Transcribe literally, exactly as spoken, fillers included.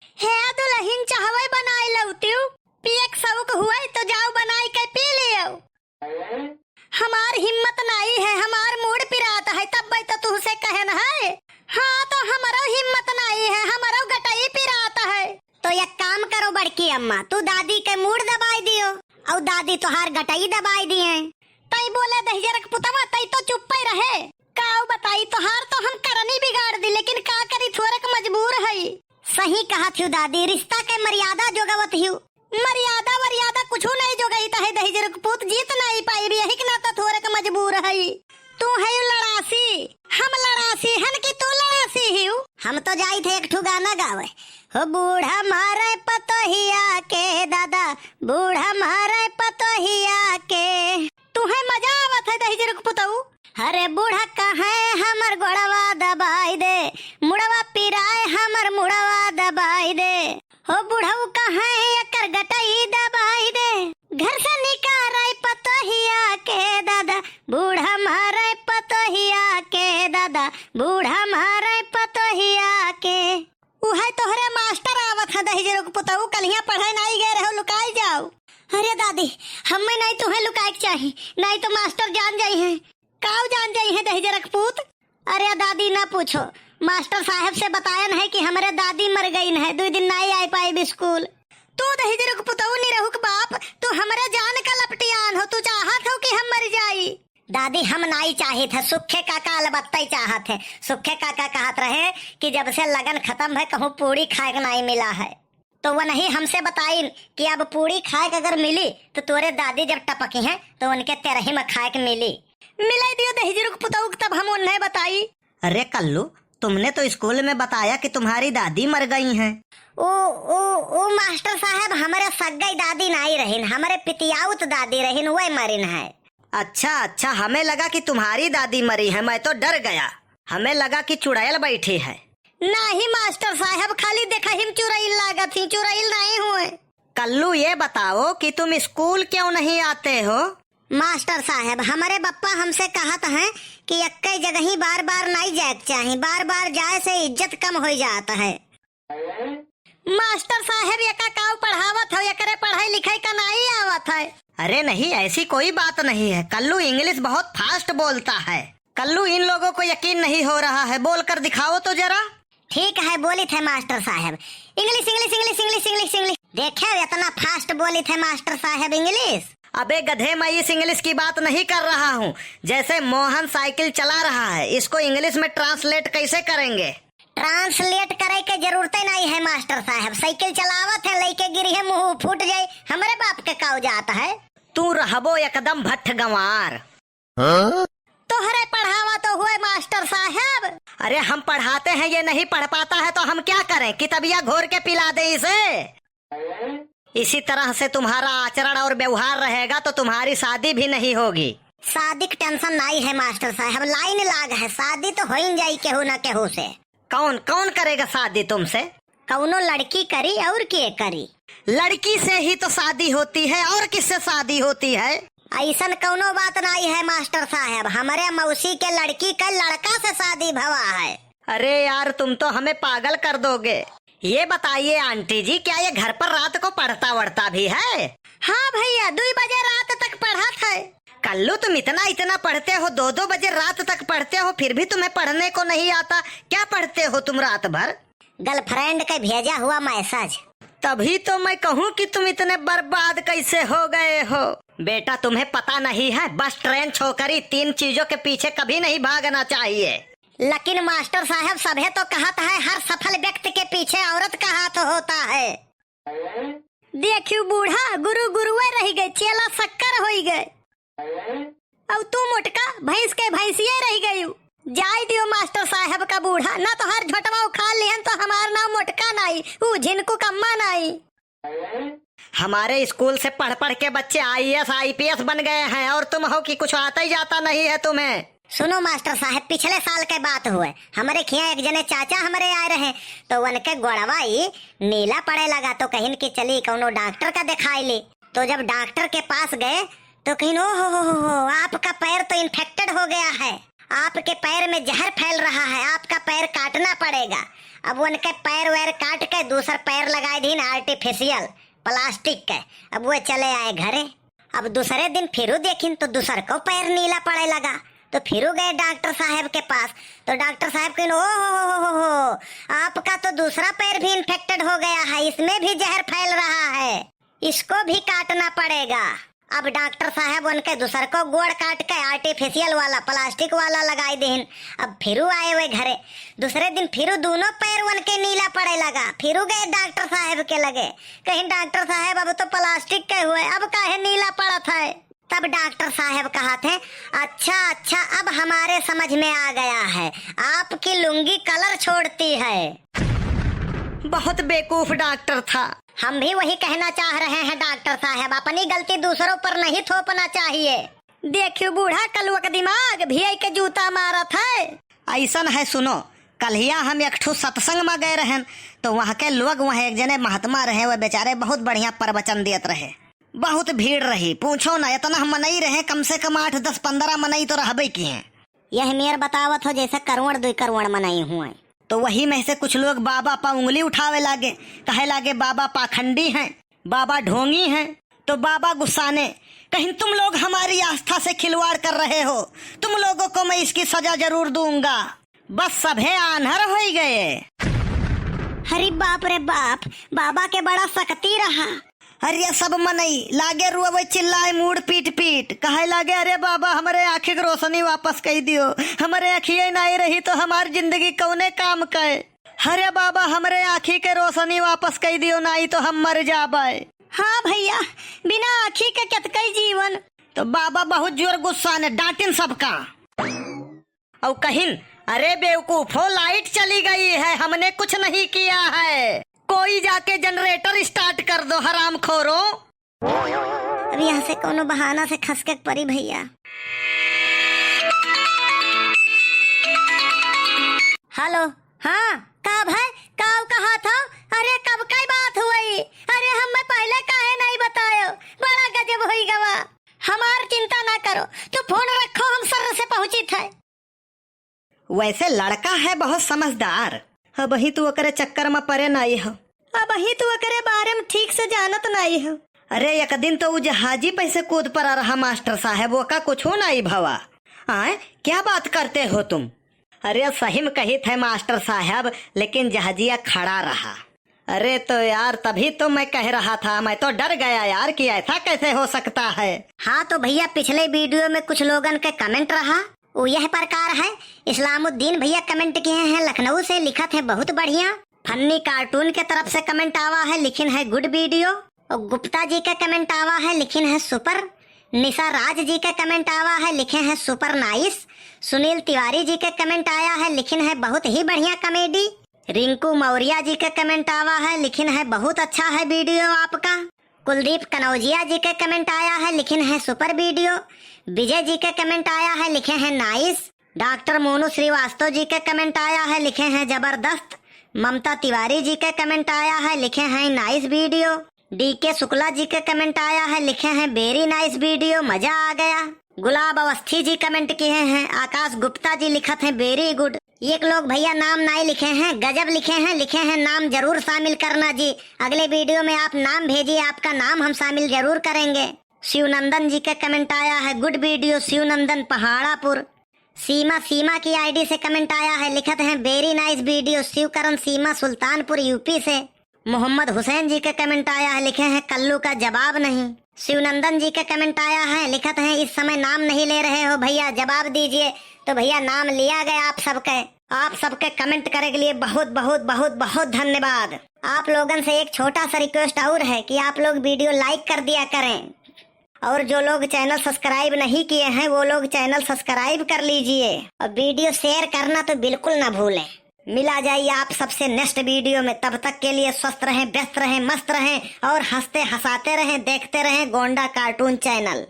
हे दुलहिन, चहवै बनाइ लउतिउ, पियक सउक हुवै तो जाउ बनाइ के पी लियो। हमार हिम्मत नाई है, हमार मूड़ पिरात है, तब्बै तो तुहसे कहन है। हाँ, तो हमरौ हिम्मत नाई है, हमरौ गटई पिरात है। तो एक काम करो बड़की अम्मा, तू दादी के मूड़ दबाइ दियो, अउ दादी तोहार गटई दबाइ दिए। तई बोले दहिजरक पुतवा, तई तो चुप्पै रहे। काउ बताई, तोहार तो हम करनी बिगाड़ दी, लेकिन का करी, थोरक मजबूर हई। सही कहत हिउ दादी, रिश्ता के मर्यादा जोगवत हिउ। मर्यादा वरियादा कुछु नहीं जोगइत है, दहिजरक पूत, जीत नहीं पाइब, यही के नाता थोरक मजबूर हई। तू है लड़ासी, हम लड़ासी हन कि तू लड़ासी हिउ? हम तो जाइत है एक ठु गाना गावे। हो बूढ़ा मारे पतोहिया के दादा, बूढ़ा मारे पतोहिया के। तुहैं मजा आवत है दहिजरक पुतऊ। अरे बूढ़ा कहैं हमर गोड़वा दबाइ दे, मुड़वा पिराए हमर मुड़वा दबाइ दे। हो बुढ़ऊ कहैं एकर गटई दबाइ दे, घर से निकारै पतोहिया के दादा, बूढ़ा मारै पतोहिया के दादा, बूढ़ा मारै पतोहिया के। उहै तोहरे मास्टर आवत हैं दहिजरक पुतऊ, कल्हियाँ पढ़ै नाई गए रहो, लुकाइ जाउ। अरे दादी, हम्मै नाई तुहैं लुकाए के चाही, नाई तो मास्टर जान जइहैं। काउ जान जइहैं दहिजरक पूत? अरे दादी ना पूछो, मास्टर साहेब से बतायन है कि हमरे दादी मर गइन है, दुइ दिन नाई आइ पाइब स्कूल। तू दहिजरक पुतऊ निरहुक बाप, तू हमरे जान का लपटियान हो, तू चाहत हो कि हम मरि जाई? दादी, हम नाई चाहित है, सुखे काका अलबत्तै चाहत है। सुखे काका कहत रहे कि जब से लगन खतम भए, कहूँ पूड़ी खाए के नाई मिला है। तो वनही हमसे बताइन कि अब पूड़ी खाए के अगर मिली, तो तोरे दादी जब टपकिहैं, तो उनके तेरही में खाए के मिली। मिलै दियो दहिजरक पुतऊ के, तब हम उन्हें बताई। अरे कल्लू, तुमने तो स्कूल में बताया कि तुम्हारी दादी मर गई हैं। ओ, ओ, ओ मास्टर साहेब, हमरे सग्गई दादी नाई रहिन, हमरे पितियाउत दादी रहिन, वह मरिन है। अच्छा, अच्छा, हमें लगा कि तुम्हारी दादी मरी है, मैं तो डर गया। हमें लगा कि चुड़ैल बैठी है। नाहीं मास्टर साहेब, खाली देखहिम चुड़ैल लागत ही, चुड़ैल नाहीं हुए। कल्लू, ये बताओ कि तुम स्कूल क्यों नहीं आते हो? मास्टर साहेब, हमरे बप्पा हमसे कहत हैं कि एक्कै जगही बार-बार नाई जाए के चाही, बार-बार जाए से इज्जत कम होइ जात है। मास्टर साहेब, एका काउ पढ़ावत हो, एकरे पढ़ाई लिखाई का नाई आवत है। अरे नहीं, ऐसी कोई बात नहीं है। कल्लू English बहुत fast बोलता है। कल्लू इन लोगों को यकीन नहीं हो रहा है, बोलकर दिखाओ तो जरा। ठीक है, बोलित है मास्टर साहेब। English, English, English, English, English, English। देखे, इतना fast बोलित है मास्टर साहेब English। अबे गधे, मैं इस English की बात नहीं कर रहा हूँ। जैसे मोहन साइकिल चला रहा है, इसको English में translate कैसे करेंगे? Translate करै के जरूरतै नाई है मास्टर साहेब। साइकिल चलावत है, लइके गिरिहैं, मुँह फूट जाई, हमरे बाप के काउ जात है। तू रहबो एकदम भट्ठ गंवार। हाँ? तोहरे पढ़ावा तो हुए मास्टर साहेब। अरे हम पढ़ाते हैं, ये नहीं पढ़ पाता है तो हम क्या करें? कितबिया घोर के पिला दें इसे? इसी तरह से तुम्हारा आचरण और व्यवहार रहेगा तो तुम्हारी शादी भी नहीं होगी। शादी क tension नाई है मास्टर साहेब, line लाग है, शादी तो होइन जाई केहू ना केहू से। कौन, कौन करेगा शादी तुमसे? कउनो लड़की करी और के करी? लड़की से ही तो शादी होती है, और किससे शादी होती है? अइसन कउनो बात नाई है मास्टर साहेब, हमरे मौसी के लड़की के लड़का से शादी भवा है। अरे यार, तुम तो हमें पागल कर दोगे। ये बताइए आंटी जी, क्या ये घर पर रात को पढ़ता वढ़ता भी है? हाँ भैया, दुई बजे रात तक पढ़त है। कल्लू, तुम इतना इतना पढ़ते हो, दो दो बजे रात तक पढ़ते हो, फिर भी तुम्हें पढ़ने को नहीं आता। क्या पढ़ते हो तुम रात भर? Girlfriend के भेजा हुआ message। तभी तो मैं कहूँ कि तुम इतने बर्बाद कैसे हो गए हो। बेटा, तुम्हें पता नहीं है, बस ट्रेन छोकरी, तीन चीजों के पीछे कभी नहीं भागना चाहिए। लेकिन मास्टर साहब, सभे तो कहत है, हर सफल व्यक्ति के पीछे औरत का हाथ होता है। देखियो बूढ़ा, गुरु गुरुए रहि गए, चेला शक्कर होई गए। अउ तू मोटका, भैंस के भैंसिए रहि गयू। जाय दियो मास्टर साहब का बूढ़ा, ना तोहार झोटवा उखाड़ लिहन तो हमार नाम मोटका नाई, ऊ झिनकू कम्मा नाई। हमारे स्कूल से पढ़ पढ़ के बच्चे आईएएस आईपीएस बन गए हैं और तुम हो कि कुछ आता ही जाता नहीं है तुम्हें। सुनो मास्टर साहब, पिछले साल के बात हुए, हमरे खियाँ एक जने चाचा हमरे आए रहे, तो उनके गोड़वा ही नीला पड़े लगा, तो कहिन कि चली कउनो डॉक्टर का दिखाई ली। तो जब डॉक्टर के पास गए, तो कहिन, "ओ हो हो हो हो, आपका पैर तो इन्फेक्टेड हो गया है, आपके पैर में जहर फैल रहा है, आपका पैर काटना पड़ेगा। अब उनके पैर वैर काट के दूसर पैर लगाए दीन artificial plastic के। अब वो चले आए घरे। अब दूसरे दिन फिरू देखिन तो दूसर को पैर नीला पड़े लगा। तो फिरू गए डॉक्टर साहब के पास। तो डॉक्टर साहब कहिन, "ओ हो हो हो हो हो, आपका तो दूसरा पैर भी infected हो गया है, इसमें भी जहर फैल रहा है, इसको भी काटना पड़ेगा।" अब डॉक्टर साहब उनके दूसर को गोड़ काट के artificial वाला, plastic वाला लगाई दीन। अब फिरू आए हुए घरे। दूसरे दिन फिरू दोनों पैर उनके नीला पड़े लगा। फिरू गए डॉक्टर साहब के लगे, कहिन, "डॉक्टर साहब, अब तो plastic के हुए, अब काहे नीला पड़त है?" तब डॉक्टर साहब कहत हैं, "अच्छा, अच्छा, अब हमारे समझ में आ गया है, आपकी लुंगी colour छोड़ती है।" बहुत बेवकूफ डॉक्टर था। हम भी वही कहना चाह रहे हैं डॉक्टर साहब, अपनी गलती दूसरों पर नहीं थोपना चाहिए। देखियो बूढ़ा कलुआ का दिमाग भी आई के जूता मारत है। ऐसन है, सुनो, कल्हिया हम एक ठो सत्संग में गए रहन, तो वहाँ के लोग, वहाँ एक जने महात्मा रहे, वह बेचारे बहुत बढ़िया प्रवचन देत रहे। बहुत भीड़ रही, पूछो ना, इतना हम मनई रहे, कम से कम आठ, दस, पन्द्रह मनई तो रहबे किहे। यह मेर बतावत हो जैसे करोड़, दुई करोड़ मनई हुए। तो वही में से कुछ लोग बाबा पा उंगली उठावे लागे, कहे लागे, "बाबा पाखंडी हैं, बाबा ढोंगी हैं।" तो बाबा गुस्साने, कहिन, "तुम लोग हमारी आस्था से खिलवाड़ कर रहे हो, तुम लोगों को मैं इसकी सजा जरूर दूंगा।" बस सभे आन्हर होई गए। अरे बाप रे बाप, बाबा के बड़ा शक्ति रहा। अरे सब मनई लागे रोवे, चिल्लाए मूड़ पीट पीट, कहे लागे, "अरे बाबा, हमरे आँखी के रोशनी वापस कई दियो, हमरे अँखिये नाई रही तो हमार जिंदगी कौने काम के? अरे बाबा, हमरे आँखी के रोशनी वापस कई दियो, नाई तो हम मर जाबे।" हाँ भैया, बिना आँखी के केतकई जीवन। तो बाबा बहुत जोर गुस्साने, डांटिन सबका। और कहिन, "अरे बेवकूफो, लाइट चली गई है, हमने कुछ नहीं किया है, कोई जाके जनरेटर स्टार्ट कर दो, हरामखोरो।" अब यहाँ से कोनो बहाना से खसके के परी भैया। हेलो, हाँ, का भाई, का कहा था? अरे कब कई बात हुई? अरे हमें पहले काहे नहीं बतायो? बड़ा गजब होई गवा। हमार चिंता ना करो, तू फोन रखो, हम सर से पहुँचित है। वैसे लड़का है बहुत समझदार। अबही तू ओकरे चक्कर में परे नाई हो। अबही तू ओकरे बारे में ठीक से जानत नाई हो। अरे एक दिन तो उ जहाजी पे से कूद पड़ा रहा मास्टर साहब, ओका कुछ नाई भवा। आए, क्या बात करते हो तुम? अरे सही में कहित है मास्टर साहब, लेकिन जहाजिया खड़ा रहा। अरे तो यार, तभी तो मैं कह रहा था, मैं तो डर गया यार कि ऐसा कैसे हो सकता है। हाँ तो भैया, पिछले वीडियो में कुछ लोगन के कमेंट रहा, वो यह प्रकार है। इस्लामुद्दीन भैया कमेंट किहे हैं लखनऊ से, लिखत हैं बहुत बढ़िया। फन्नी कार्टून के तरफ से कमेंट आवा है, लिखिन है गुड वीडियो। और गुप्ता जी के कमेंट आवा है, लिखिन है सुपर। निशा राज जी के कमेंट आवा है, लिखे हैं सुपर नाइस। सुनील तिवारी जी के कमेंट आया है, लिखिन है बहुत ही बढ़िया कॉमेडी। रिंकू मौर्या जी के कमेंट आवा है, लिखिन है बहुत अच्छा है वीडियो आपका। कुलदीप कनौजिया जी के कमेंट आया है, लिखिन है सुपर वीडियो। विजय जी के कमेंट आया है, लिखे हैं नाइस। डॉक्टर मोनू श्रीवास्तव जी के कमेंट आया है, लिखे हैं जबरदस्त। ममता तिवारी जी के कमेंट आया है, लिखे हैं नाइस वीडियो। डीके शुक्ला जी के कमेंट आया है, लिखे हैं वेरी नाइस वीडियो, मजा आ गया। गुलाब अवस्थी जी कमेंट किहे हैं, आकाश गुप्ता जी लिखत हैं वेरी गुड। एक लोग भैया नाम नाई लिखे हैं, गजब लिखे हैं, लिखे हैं नाम जरूर शामिल करना जी। अगले वीडियो में आप नाम भेजिए, आपका नाम हम शामिल जरूर करेंगे। शिवनंदन जी का कमेंट आया है, गुड वीडियो शिवनंदन पहाड़ापुर। सीमा, सीमा की आईडी से कमेंट आया है, लिखत हैं वेरी नाइस वीडियो शिवकरण, सीमा सुल्तानपुर यूपी से। मोहम्मद हुसैन जी का कमेंट आया है, लिखे हैं कल्लू का जवाब नहीं। शिवनंदन जी का कमेंट आया है, लिखत हैं इस समय नाम नहीं ले रहे हो भैया, जवाब दीजिए। तो भैया नाम लिया गया आप सबके। आप सबके कमेंट करे के लिए बहुत बहुत बहुत बहुत धन्यवाद। आप लोगन से एक छोटा सा रिक्वेस्ट और है कि आप लोग वीडियो लाइक कर दिया करें, और जो लोग चैनल सब्सक्राइब नहीं किए हैं वो लोग चैनल सब्सक्राइब कर लीजिए और वीडियो शेयर करना तो बिल्कुल ना भूलें। मिला जाइए आप सबसे नेक्स्ट वीडियो में, तब तक के लिए स्वस्थ रहें, व्यस्त रहें, मस्त रहें और हंसते हंसाते रहें, देखते रहें गोंडा कार्टून चैनल।